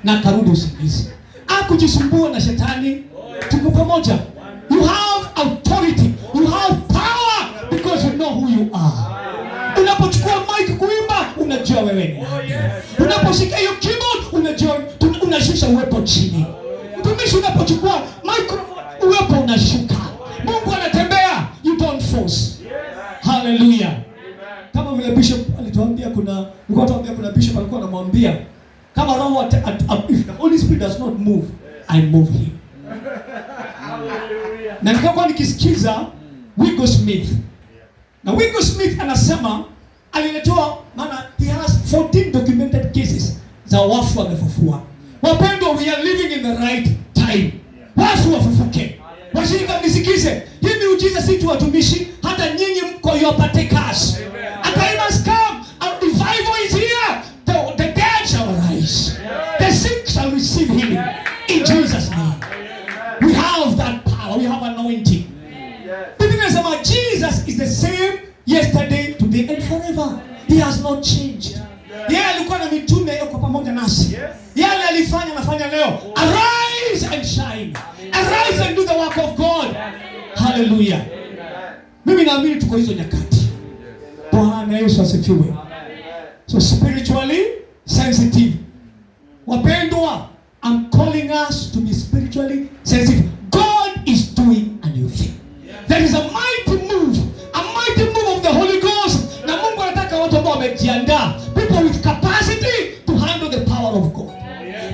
Na akarudi usingizi. Hakujisumbua na shetani. Tuko pamoja. You have authority. You have power because you know who you are. Unapochukua mic kuimba, unajua wewe ni nani. Unaposhika hiyo keyboard, unajua unashusha uwepo chini. Mtumishi, unapochukua microphone, uwepo unashuka. Mungu anatembea, you don't force. Hallelujah. Kama vile bishop alituambia, kuna alikuwa tuambia, kuna bishop alikuwa anamwambia kama roho if the Holy Spirit does not move, I move him. Na nikakuwa nikisikiza Wigglesworth. Na Wigglesworth anasema aliletewa, maana he has 14 documented cases za wafu wamefufua. Wapendwa, we are living in the right time. Wafu wafufuke. Washirika, mnisikize. Hii miujiza si tu watumishi, hata nyinyi mko, you are partakers. A time has come, a revival is here. The dead shall rise. The sick shall receive healing. In Jesus' name. We have that power. We have anointing. Biblia inasema Jesus is the same yesterday, today and forever. He has not changed. Yeye alikuwa na mitume, yuko pamoja nasi. Yale alifanya, anafanya leo. Arise and shine. Arise and do the work of God. Hallelujah. Mimi naamini tuko hizo nyakati. Bwana Yesu asifiwe. So spiritually sensitive. Wapendwa, I'm calling us to be spiritually sensitive. God is doing a new thing. There is a mighty move, a mighty move of the Holy Ghost. Na Mungu anataka watu ambao wamejiandaa, people with capacity to handle the power of God.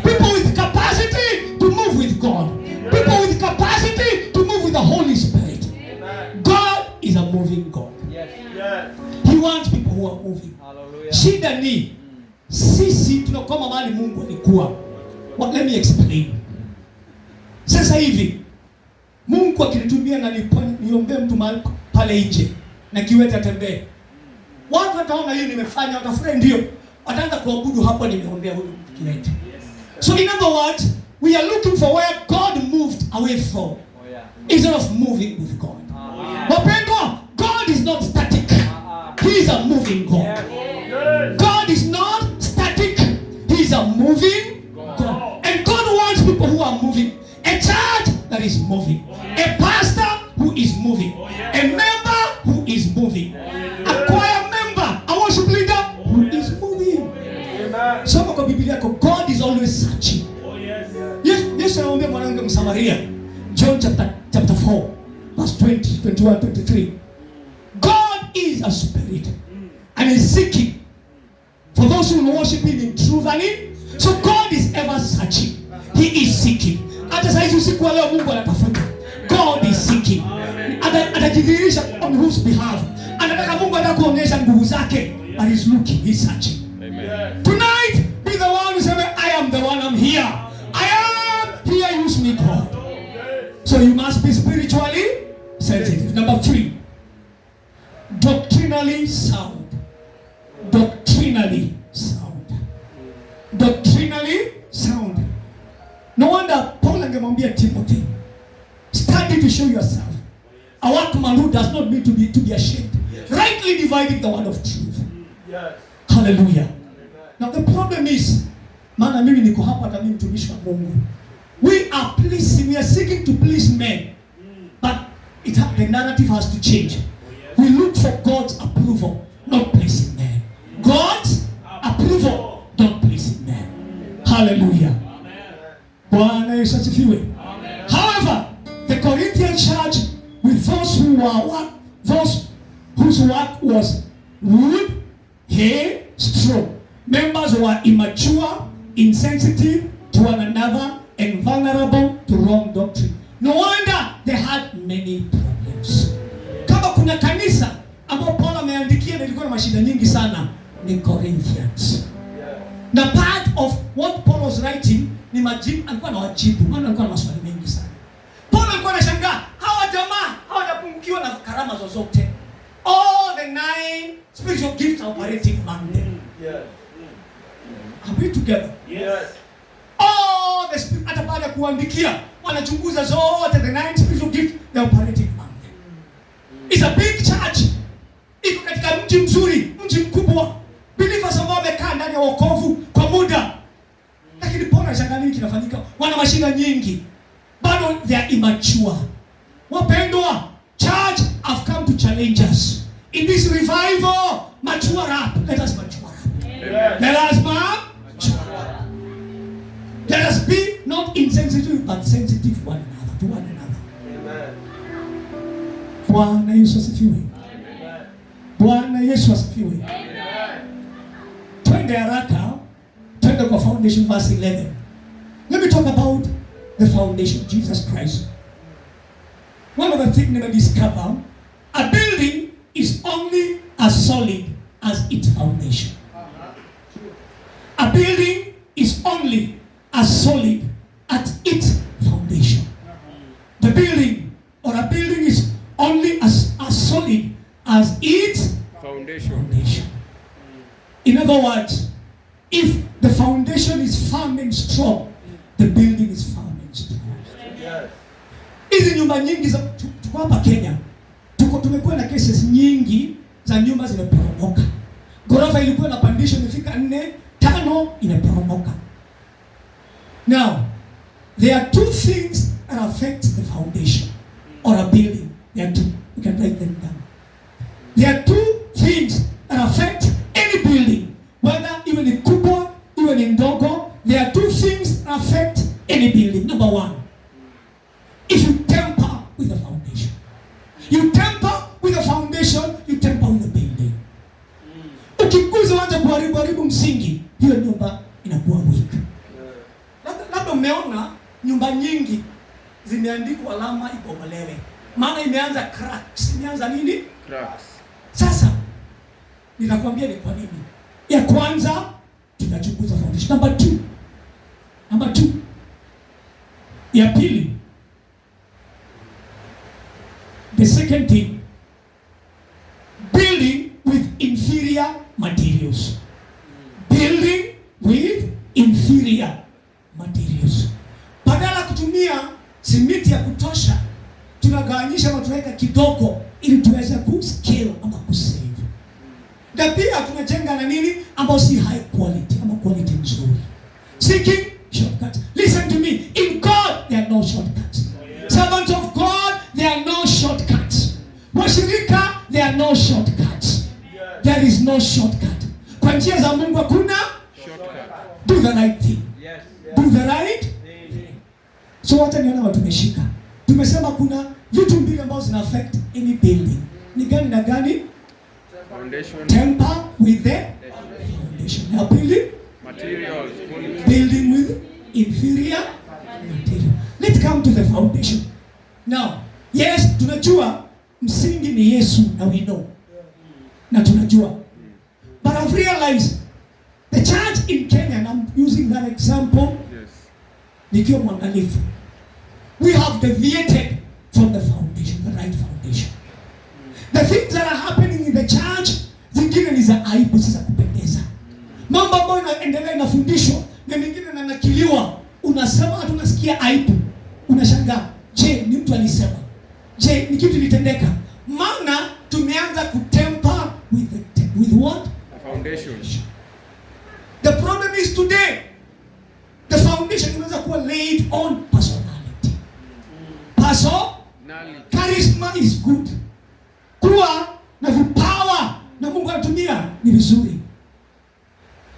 People with capacity to move with God. People with capacity to move with the Holy Spirit. God is a moving God. He wants people who are moving. Hallelujah. Shida ni sisi tunakwama mahali Mungu alikuwa. Well, let me explain. Sasa hivi Mungu akinitumia na niombee mtu mahali pale nje na kiwete atembee, watu wataona hiyo nimefanya, watafurahi, ndio wataanza kuabudu hapo, nimeombea huyu mtu kiwete. So in other words, we are looking for where God moved away from instead of moving with God. Wapendwa, God is not static. He is a moving God. God is not static. He is a moving God. And God wants people who are moving. A church that is moving. A pastor who is moving. A member who is moving. A choir member, a worship leader who is moving. Soma kwa Biblia yako, God is always searching. Yesu anamwambia mwanamke Msamaria, John chapter 4, verse 20, 21, 23. God is a spirit and is seeking for those who will worship him in truth and in. So God is ever searching. He is seeking. Hata saa hizi usiku wa leo Mungu anatafuta. God is seeking. Atajidhihirisha on whose behalf. Anataka, Mungu anataka kuonyesha nguvu zake. But he's looking, he's searching. Tonight, be the one who say, "I am the one, I'm here. I am here, use me, God." So you must be spiritually sensitive. Number three, doctrinally sound. Doctrinally sound. Doctrinally sound. No wonder Paul angemwambia Timothy, "Study to show yourself a workman who does not need to be ashamed, rightly dividing the word of truth." Hallelujah. Now the problem is, maana mimi niko hapa, hata mimi mtumishi wa Mungu. We are pleasing, we are seeking to please men. But the narrative has to change. We look for God's approval, not pleasing men. God's approval, not pleasing men. Hallelujah. Bwana Yesu asifiwe. However, the Corinthian church, with those who were what? Those whose work was wood, hay, straw. Members were immature, insensitive to one another, and vulnerable to wrong doctrine. No wonder they had many problems. Kama kuna kanisa ambao Paul ameandikia na ilikuwa na mashida nyingi sana, ni Corinthians. Na part of what Paul was writing ni majibu, alikuwa na wajibu, maana alikuwa na maswali mengi sana. Paul alikuwa anashangaa hawa jamaa hawajapungukiwa na karama zozote. All the nine spiritual gifts are operating among them. Are we together? Yes. All the spirit, hata baada ya kuandikia wanachunguza zote, the nine spiritual gifts, they are operating among them. It's a big church. Iko katika mji mzuri, mji mkubwa. Believers ambao wamekaa ndani ya wokovu kwa muda. Lakini Paul Wanashangaa nini kinafanyika, wana mashida nyingi, bado they are immature. Wapendwa, church have come to challenge us in this revival. Mature up, let us mature up. Amen. Let us mature up. Let us be not insensitive but sensitive one another, to one another. Amen. Bwana Yesu asifiwe. Bwana Yesu asifiwe. Twende haraka, twende kwa foundation, verse 11. Let me talk about the foundation, Jesus Christ. One of the things I discover, a building is only as solid as its foundation. A building is only as solid at its foundation. The building or a building is only as solid as its foundation. Foundation. In other words, if the foundation is firm and strong, the building is firm and strong. Yes. Hizi nyumba nyingi za tuko hapa Kenya, tuko tumekuwa na cases nyingi za nyumba zimeporomoka. Ghorofa ilikuwa inapandishwa imefika nne, tano, imeporomoka. Now, there are two things that affect the foundation or a building. There are two. You can write them down. There are two things that affect any building, whether iwe ni kubwa, iwe ni ndogo. There are two things that affect any building. Number one, if you tamper with the foundation. You tamper with the foundation, you tamper with the building. Ukiguza uanze kuharibu haribu msingi, hiyo nyumba inakuwa weak. Labda umeona nyumba nyingi zimeandikwa alama ibomolewe, maana imeanza cracks, imeanza nini? Cracks. Sasa nitakwambia ni kwa nini. Ya kwanza tunachunguza foundation. Number two, ya pili, the second thing, building with inferior materials. Building with inferior materials. Badala kutumia simiti ya kutosha, tunagawanyisha na tunaweka kidogo ili tuweze kuscale ama kusave. Na pia tunajenga na nini ambao si high quality ama quality nzuri. Seeking shortcuts. Listen to me. In God there are no shortcuts. Servants of God, there are no shortcuts. Washirika, there are no shortcuts. There is no shortcut. Kwa njia za Mungu hakuna Shortcut. Do the right thing. Yes. Do the right thing. So wacha nione watu tumeshika. Tumesema kuna vitu mbili ambazo zina affect any building. Ni gani na gani? Foundation. Tamper with the foundation. Ya pili, Materials. Quality. Building with inferior material. Let's come to the foundation. Now, yes, tunajua msingi ni Yesu na we know. Na tunajua. But I've realized the church in Kenya, and I'm using that example nikiwa mwangalifu. We have deviated from the foundation, the right foundation. The things that are happening in the church, zingine ni za aibu, si za kupendeza. Mambo ambayo inaendelea inafundishwa na mengine yananakiliwa, unasema hata unasikia aibu, unashangaa, je, ni mtu alisema? Je, ni kitu ilitendeka? Maana tumeanza kutamper with what? The foundation. The problem is today, the foundation inaweza kuwa laid on personality. Knowledge. Charisma is good. Kuwa na vipawa na Mungu anatumia ni vizuri.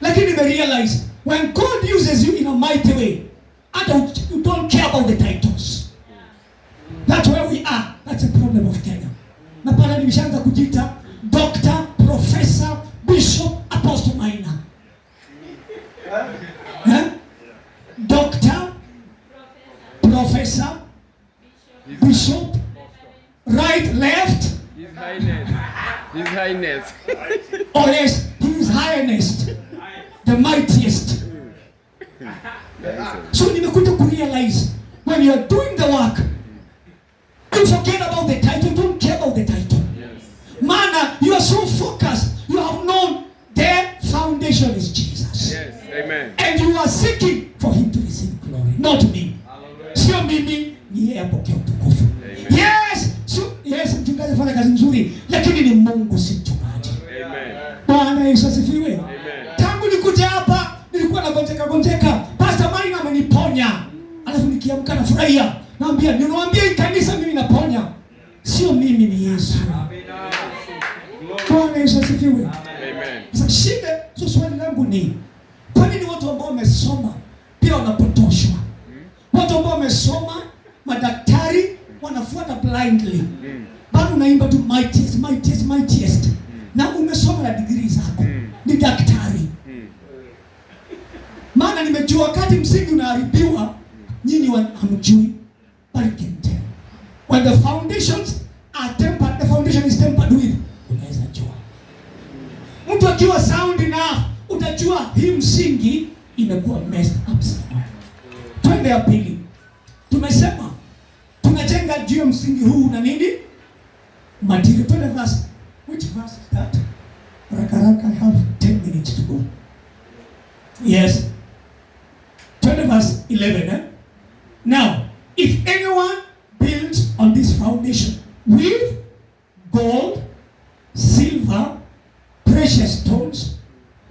Lakini nimerealize when God uses you in a mighty way, hata you don't care about the titles. That's where we are. That's the problem of Kenya. Na pale nimeshaanza kujiita Doctor, Professor, Bishop, Apostle Maina. Eh? Doctor, Professor, Bishop, right, left, His Highness. His Highness. Oh yes, His Highness, the mightiest. So nimekuja kurealize when you are doing the work, you forget about the title, don't care about the title. Maana you are so focused, you have known the foundation is Jesus. Yes. Amen. And you are seeking for him to receive glory, not me. Sio mimi, ni yeye apokee utukufu. Amen. Yes, so, yes, mchungaji fanya kazi nzuri, lakini ni Mungu si mchungaji. Amen. Bwana Yesu asifiwe. Amen. Tangu nikuja hapa nilikuwa nagonjeka gonjeka. Pastor Maina naponya. Alafu nikiamka nafurahia. Naambia, ninawaambia hii kanisa mimi naponya. Sio mimi, ni Yesu. Bwana Yesu asifiwe. Amen. Sasa shida, so swali langu ni kwa nini watu ambao wamesoma pia wanapotoshwa? Watu ambao wamesoma, madaktari wanafuata blindly. Bado unaimba tu mightiest, mightiest, mightiest. Na umesoma na degree zako. Ni daktari. Maana nimejua wakati msingi unaharibiwa, nyinyi hamjui, but you can tell. When the foundations are tempered, the foundation is tempered with, unaweza jua. Mtu akiwa sound enough, utajua hii msingi imekuwa messed up somewhere. Twende ya pili. Tumesema tunajenga juu ya msingi huu na nini? Material. Twende verse. Which verse is that? Haraka haraka, I have 10 minutes to go. Yes. Twende verse 11. Eh? Now, if anyone builds on this foundation with gold, silver, precious stones,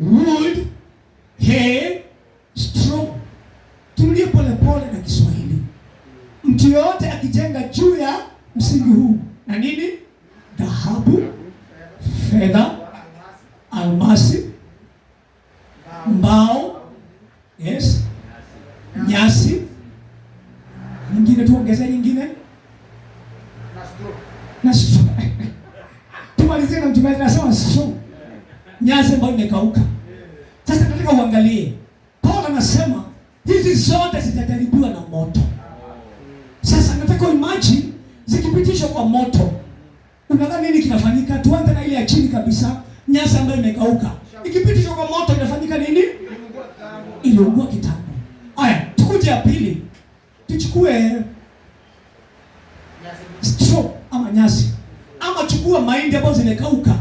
wood, hay, straw. Turudie pole pole na Kiswahili. Mtu yoyote akijenga juu ya msingi huu na nini? Dhahabu, fedha, almasi, mbao, yes, nyasi, nyingine tuongeze nyingine na straw. Tumalizie na mtumaini anasema straw. Nyasi ambayo imekauka. Sasa nataka uangalie. Paul anasema hizi zote zitajaribiwa na moto. Sasa nataka imagine zikipitishwa kwa moto. Unadhani nini kinafanyika? Tuanze na ile ya chini kabisa, nyasi ambayo imekauka. Ikipitishwa kwa moto inafanyika nini? Iliungua kitambo. Haya, tukuje ya pili. Tuchukue straw ama nyasi. Ama chukua mahindi ambayo zimekauka.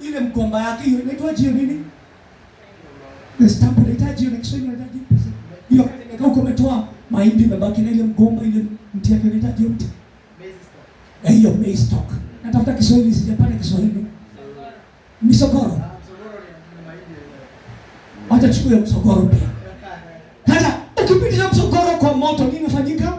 Ile mgomba yake hiyo inaitwaje hiyo nini? The stump inahitaji hiyo na Kiswahili inahitaji hiyo. Imekauka, umetoa mahindi, imebaki na ile mgomba, ile mti yake inahitaji hiyo mti. Hiyo maize stalk. Natafuta Kiswahili, sijapata Kiswahili. Misogoro. Wacha chukue msogoro pia. Sasa ukipitisha msogoro kwa moto nini inafanyika?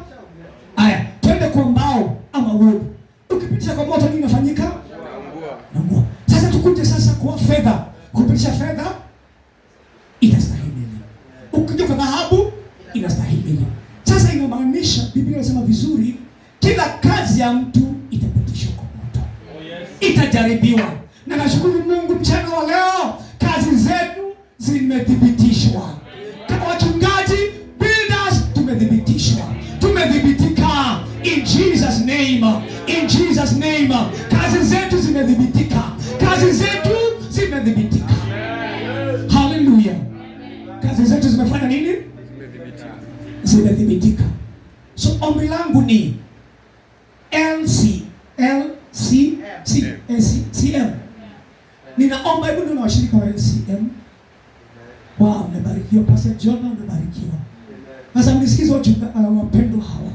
Aya, twende kwa mbao ama wood. Ukipitisha kwa moto nini inafanyika? Naungua. Naungua. Sasa tukuje sasa kwa fedha. Kupitisha fedha inastahimili. Ukija kwa dhahabu inastahimili. Sasa inamaanisha Biblia inasema vizuri, kila kazi ya mtu itapitishwa kwa moto. Itajaribiwa. Na nashukuru Mungu mchana wa leo kazi zetu zimethibitishwa. Kama wachungaji, builders, tumethibitishwa. Tumethibitika in Jesus name. In Jesus name. Kazi zetu zimethibitika. Kazi zetu zimethibitika. Hallelujah. Kazi zetu zimefanya nini? Zimethibitika. Zimethibitika. So ombi langu ni LC L C C S C M. Ninaomba, hebu ndio na washirika wa LCM. Wow, mmebarikiwa. Pastor John, mmebarikiwa. Sasa mnisikize wapendwa hawa.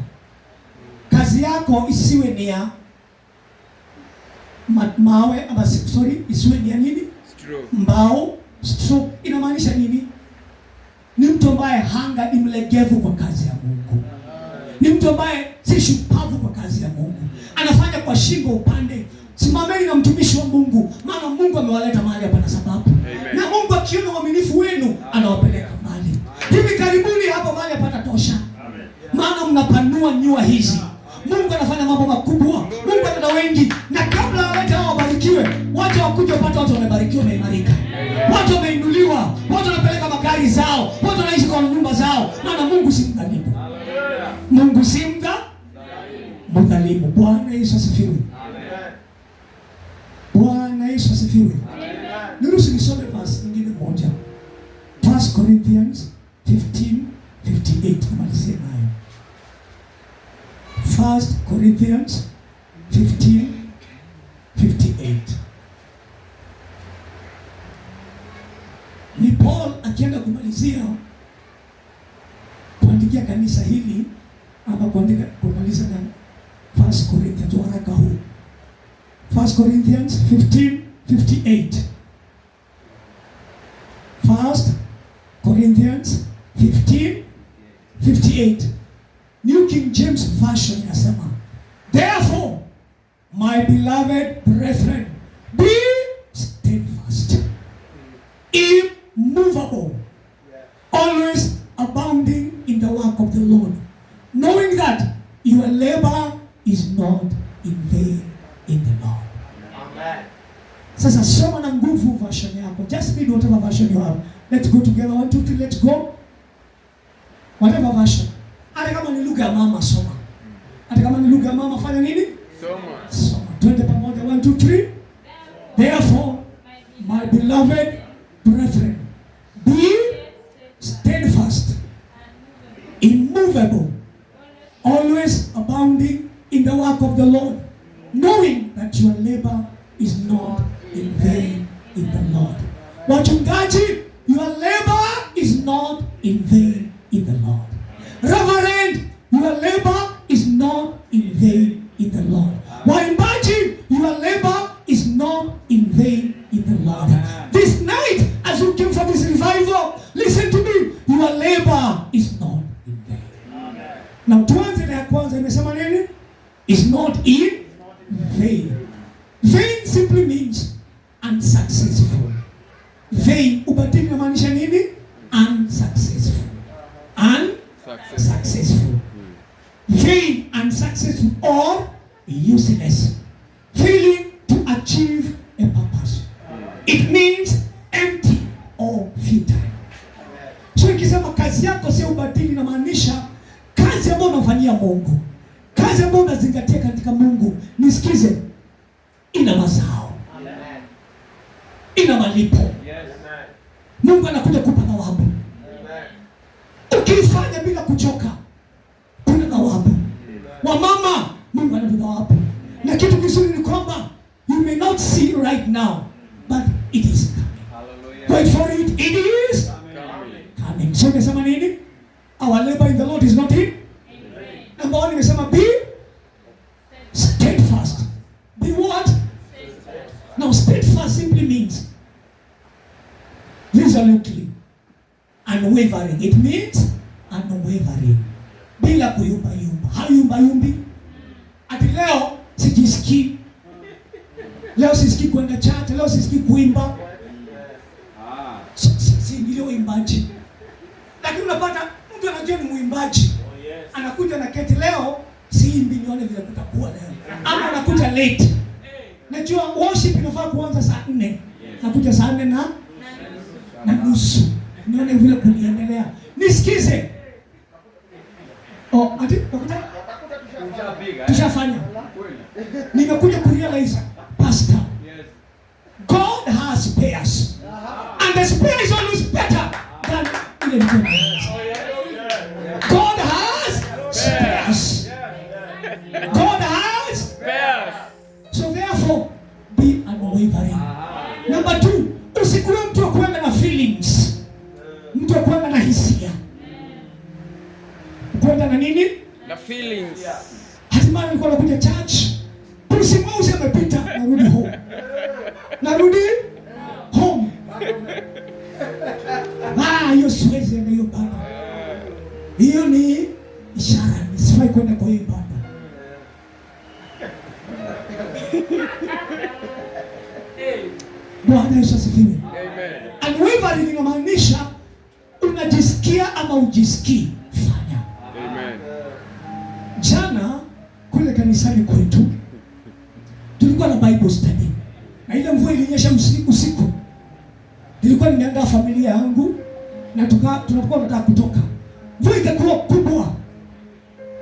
Kazi yako isiwe ni ya mawe ama sorry, isiwe ni ya nini? Straw. Mbao, straw. Inamaanisha nini? Ni mtu ambaye hanga ni mlegevu kwa kazi ya Mungu. Ni mtu ambaye si shupavu kwa kazi ya Mungu. Anafanya kwa shingo upande. Simameni na mtumishi wa Mungu, maana Mungu amewaleta mahali hapa na sababu. Amen. Na Mungu akiona uaminifu wenu anawapeleka mbali. Hivi karibuni hapa mahali hapatatosha. Maana mnapanua nyua hizi. Mungu anafanya mambo makubwa. Mungu anataka wengi. Na kabla walete hao wabarikiwe, wacha wakuje wapate watu wamebarikiwa, wameimarika. Watu wameinuliwa, watu wanapeleka magari zao, watu wanaishi kwa nyumba zao. Maana Mungu si mdhalimu. Mungu si mdhalimu. Bwana Yesu asifiwe. Bwana Yesu asifiwe. Niruhusu nisome verse nyingine moja. 1 Corinthians 15:58, nimalizie nayo. 1 Corinthians 15:58. Ni Paul akienda kumalizia kuandikia kanisa hili ama kuandika kumaliza na 1 Corinthians waraka huu. 1 Corinthians 15:58. 1 Corinthians 15:58. 58. New King James Version inasema, therefore my beloved brethren, be steadfast, immovable, always abounding in the work of the Lord, knowing that your labor is not in vain in the Lord. Amen. Sasa soma na nguvu version yako. Just read whatever version you have. Let's go together. One, two, three, let's go. Whatever version. Hata kama ni lugha ya mama, soma. Hata kama ni lugha ya mama, fanya nini? Soma. Soma. Twende pamoja. One, two, three. Therefore, my beloved brethren, be steadfast, immovable, always abounding in the work of the Lord, knowing that your labor is not in vain in the Lord. Wachungaji, your labor is not in vain in the Lord. Reverend, your labor is not in vain in the Lord. Waimbaji, your labor is not in vain in the Lord. This night, as you came for this revival, listen to me, your labor is not in vain. Now tuanze na ya kwanza, imesema nini? Is not in vain. Vain simply means unsuccessful. Vain, ubatili inamaanisha nini? Unsuccessful. Unsuccessful. Vain, unsuccessful or useless. Failing to achieve a purpose. It means empty or futile. So ikisema kazi yako sio ubatili, inamaanisha kazi ambayo unafanyia Mungu, kazi ambayo unazingatia katika Mungu, nisikize, ina mazao, Amen. ina malipo. Yes. Mungu anakuja kupa thawabu. Amen. Ukiifanya bila kuchoka, kuna thawabu. Wamama, Mungu anatoa thawabu. Na kitu kizuri ni kwamba you may not see right now, but it is coming. Hallelujah. Wait for it, it is Coming. coming. So imesema nini? Our labor in the Lord is not in. Number one imesema be steadfast. Be what? Now steadfast simply means resolutely, unwavering. It means unwavering. Bila kuyumba yumba. Hayumba yumbi. Ati leo sijisikii. Leo sisikii kwenda church, leo sisikii kuimba. Si ndio uimbaji. Lakini unapata mtu anajua ni mwimbaji. Anakuja na keti, leo siimbi, nione vile kutakuwa leo. Ama anakuja late. Najua worship inafaa kuanza saa 4. Nakuja saa 4 na nusu. Nione vile kuliendelea. Nisikize. Oh, ati nakuja? Tushafanya. Nimekuja kurealize, pastor, God has spares. And the spare is always better than ile ilikuwa inaanza. God has spares. God has Spares. So therefore, be unwavering. Number 2, usikuwe mtu wa kuenda na feelings. Mtu wa kuenda na hisia. Kuenda na nini? Na feelings. Hatimaye nilikuwa nakuja church. Pusi mweusi amepita, narudi home. Narudi home. Ah, hiyo siwezi enda hiyo ibada. Hiyo ni ishara, sifai kwenda kwa hiyo ibada. Bwana Yesu asifiwe. Amen. Unwavering inamaanisha unajisikia ama ujisikii, fanya. Amen. Jana kule kanisani kwetu tulikuwa na Bible study. Na ile mvua ilinyesha usiku. Nilikuwa nimeandaa familia yangu na tunakuwa tunataka kutoka. Mvua ikakuwa kubwa.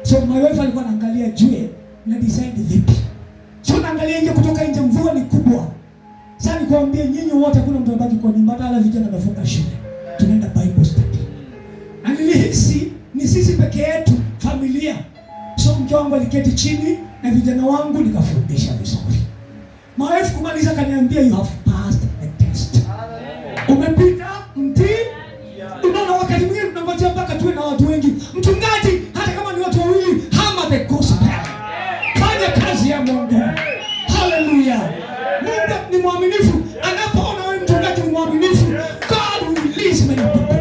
So my wife alikuwa anaangalia juu na decide vipi. So naangalia nje, kutoka nje mvua ni kubwa. Sasa nikwambie nyinyi wote hakuna mtu anabaki kwa nyumba, hata vijana wamefunga shule. Tunaenda Bible study. Na nilihisi ni sisi peke yetu familia. So mke wangu aliketi chini na vijana wangu nikafundisha vizuri. My wife kumaliza kaniambia you have passed the test. Umepita mti. Unaona wakati mwingine tunangojea mpaka tuwe na watu wengi. Mchungaji, hata kama ni watu wawili, hama the gospel. Fanya kazi ya Mungu. Hallelujah. Mungu ni mwaminifu. Anapoona wewe mchungaji ni mwaminifu, God will release many people.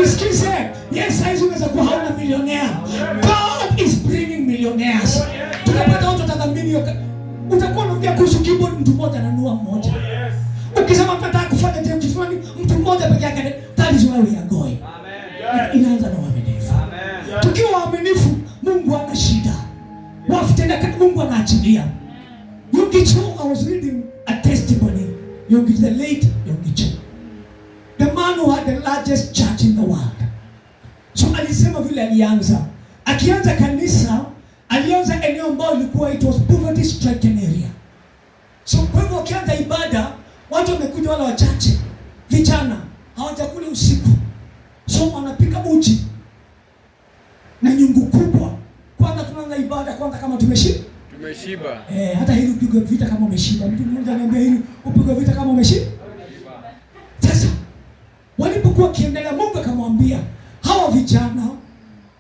Nisikize, yes, saizi unaweza kuwa hauna millionaire. God is bringing millionaires. Tunapata watu watadhamini hiyo. Utakuwa unaongea kuhusu keyboard, mtu mmoja ananunua mmoja. Ukisema tunataka kufanya kitu fulani, mtu mmoja peke yake. That is where we are going. Inaanza na uaminifu. Tukiwa waaminifu, Mungu hana shida. Wafutenda Mungu anaachilia. Yonggi Cho, I was reading a testimony. Yonggi, the late Yonggi Cho, the man who had the largest church in the world. So alisema vile alianza. Akianza kanisa, alianza eneo ambalo ilikuwa, it was poverty stricken area. So kwa hivyo wakianza ibada, watu wamekuja wale wachache, vijana hawajakula usiku. So wanapika uji na nyungu kubwa. Kwanza tunaanza ibada kwanza kama tumeshiba. Tumeshiba. Eh, hata hili upigwe vita kama umeshiba. Mtu mmoja ananiambia hili upigwe vita kama umeshiba. Sasa walipokuwa wakiendelea, Mungu akamwambia hawa vijana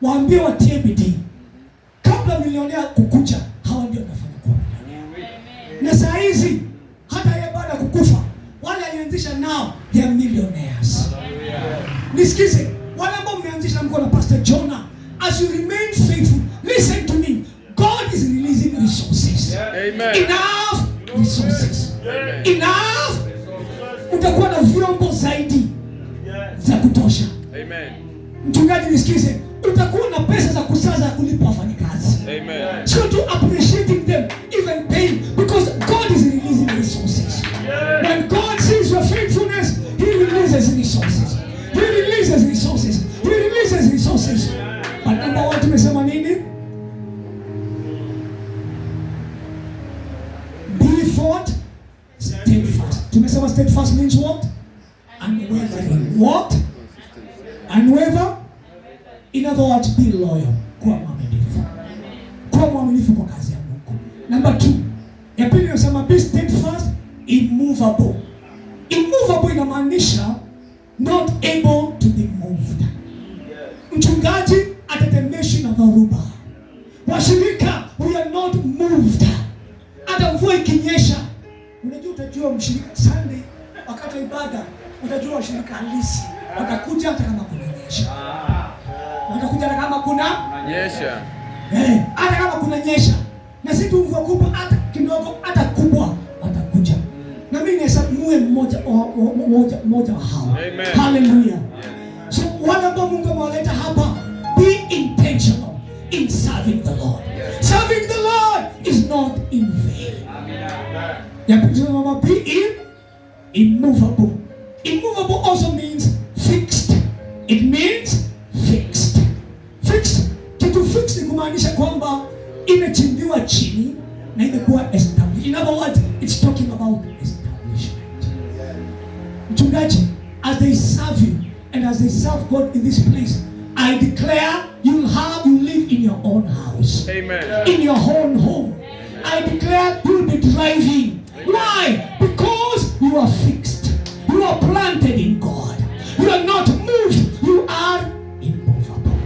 waambie watie bidii. Kabla milionea kukuja, hawa ndio wanafanya kuwa milionea. Na saa hizi hata yeye baada ya kukufa, wale alianzisha nao, they are millionaires. Nisikize, wale ambao mmeanzisha mko na Pastor Jonah, as you remain faithful, listen to me. God is releasing resources. Amen. Enough resources. Enough. Utakuwa na vyombo zaidi za kutosha. Amen. Mchungaji, nisikize, utakuwa na pesa za kusaza kulipa wafanyikazi. Amen. Sio tu appreciating them, even paying, because God is releasing resources. When God sees your faithfulness, He releases resources. He releases resources. He releases resources. But number one, tumesema nini? Be what? Steadfast. Tumesema steadfast means what? Unwavering. What? Unwavering. In other words, be loyal. Kuwa mwaminifu. Kuwa mwaminifu kwa kazi ya Mungu. Number two. Ya pili inasema be steadfast, immovable. Immovable inamaanisha not able to be moved. Mchungaji atetemeshwi na dhoruba. Washirika, we are not moved. Hata mvua ikinyesha, unajua utajua mshirika Sunday wakati wa ibada, utajua washirika halisi watakuja hata kama kunanyesha. Watakuja hata kama kuna Nyesha. Hata kama kunanyesha. Na si tu mvua kubwa, hata kidogo, hata kubwa watakuja. Na mimi nahesabu muwe mmoja mmoja wa hao. Amen. Hallelujah. So wale ambao Mungu amewaleta hapa, be intentional in serving the Lord. Serving the Lord is not in vain. Ya pili tunasema be immovable. Immovable also means fixed. It means fixed. Fixed. Kitu fixed ni kumaanisha kwamba imechimbiwa chini na imekuwa established. In other words, it's talking about establishment. Mchungaji, as they serve you and as they serve God in this place, I declare you live in your own house. Amen. In your own home. I declare you'll be driving. Why? Because you are fixed. You are planted in God. You are not moved. You are immovable.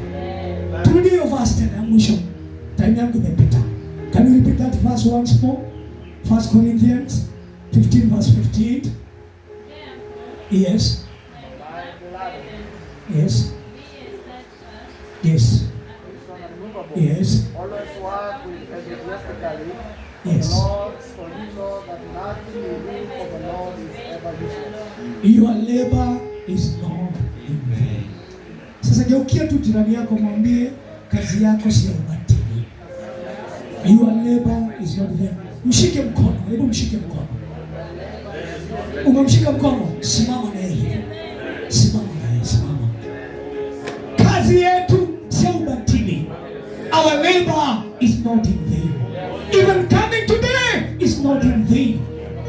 Turudie hiyo verse tena ya mwisho. Time yangu imepita. Can you repeat that verse once more? 1 Corinthians 15 verse 58. Yes. Yes. Yes. Yes. Always work with enthusiastically for Yes. the Lord, for you know that nothing you do for the Lord is ever useless. Your labor is not in vain. Sasa geukia tu jirani yako mwambie kazi yako si ya ubatili. Your labor is not in vain. Mshike mkono, hebu mshike mkono. Umemshika mkono, simama naye hivi. Simama naye, simama. Kazi yetu si ya ubatili. Our labor is not in vain. Even coming today is not in vain.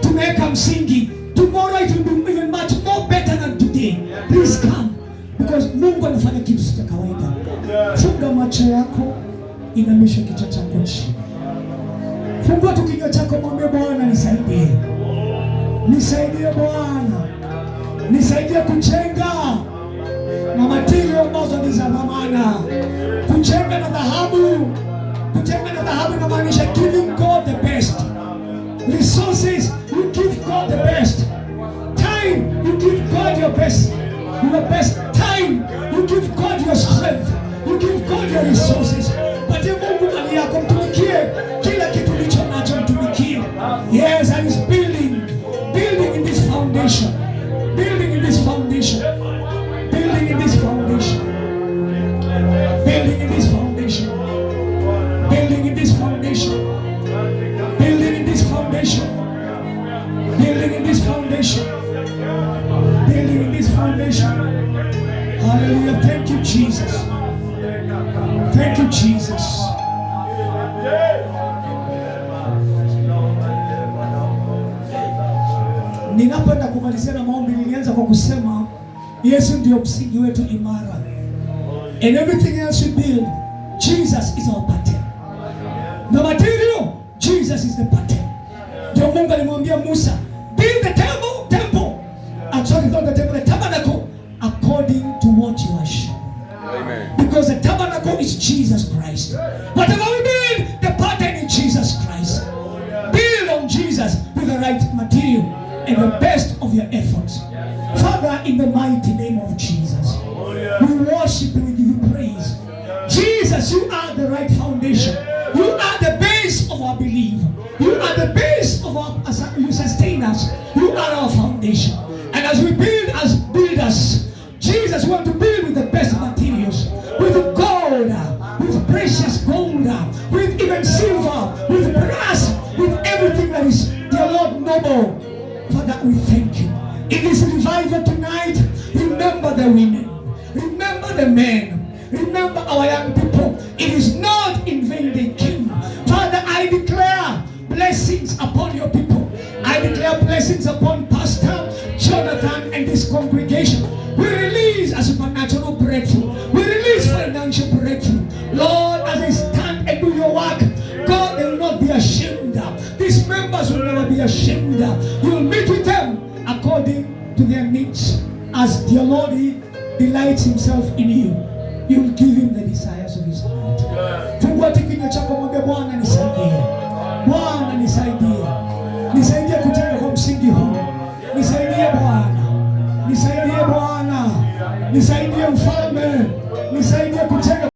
Tumeweka msingi. Tomorrow it will be even much more better than today. Please come. Because Mungu anafanya kitu si cha kawaida. Funga macho yako, inamisha kichwa chako chini. Fungua tu kinywa chako, mwambie Bwana nisaidie. Nisaidie Bwana. Nisaidie kujenga na material ambazo ni za dhamana. Kujenga na dhahabu. Kujenga na dhahabu inamaanisha giving God the best. Resources, you give God the best. Time, you give God your best. Your best time, you give God your strength. You give God your resources. Patie Mungu mali yako, mtumikie kila kitu ulicho nacho, mtumikie. Yes, and he's building in this foundation, building in this foundation, building in this foundation, building in this foundation, building in this foundation, building in this foundation, building in this foundation, building in this foundation. Hallelujah. Thank you, Jesus. Thank you, Jesus. Ninapoenda kumalizia na maombi, nilianza kwa kusema Yesu ndio msingi wetu imara. And everything else we build, Jesus is our pattern. The material, Jesus is the pattern. Ndio Mungu alimwambia Musa, build the temple. I'm sorry, not the temple, the tabernacle, according to what you are shown. Amen. Because the tabernacle is Jesus Christ. Whatever we build, the pattern is Jesus Christ. Build on Jesus with the right material and the best of your efforts. Father, in the mighty name of Jesus, we worship and we give you praise. Jesus, you are the right foundation. You are the base of our belief. You are the base of our, you sustain us. You are our foundation. And as we build, as builders, Jesus, we want to build with the best materials, with gold, with precious gold, with even silver, with brass, with everything that is, dear Lord, noble. Father, we thank you. In this revival tonight, remember the women, remember the men, remember our young people. It is not in vain they came. Father, I declare blessings upon your people. I declare blessings upon Pastor Jonathan and this congregation. We release a supernatural breakthrough. We release financial breakthrough. Lord, as they stand and do your work, God, they will not be ashamed. These members will never be ashamed. You will meet with them according to their needs. As dear Lord, He delights Himself in you, you will give Him the desires of His heart. Fungua tu kinywa chako, mwambie Bwana nisaidie. Bwana nisaidie. Nisaidie kujenga kwa msingi huu. Nisaidie Bwana. Nisaidie Bwana. Nisaidie mfalme. Nisaidie kujenga.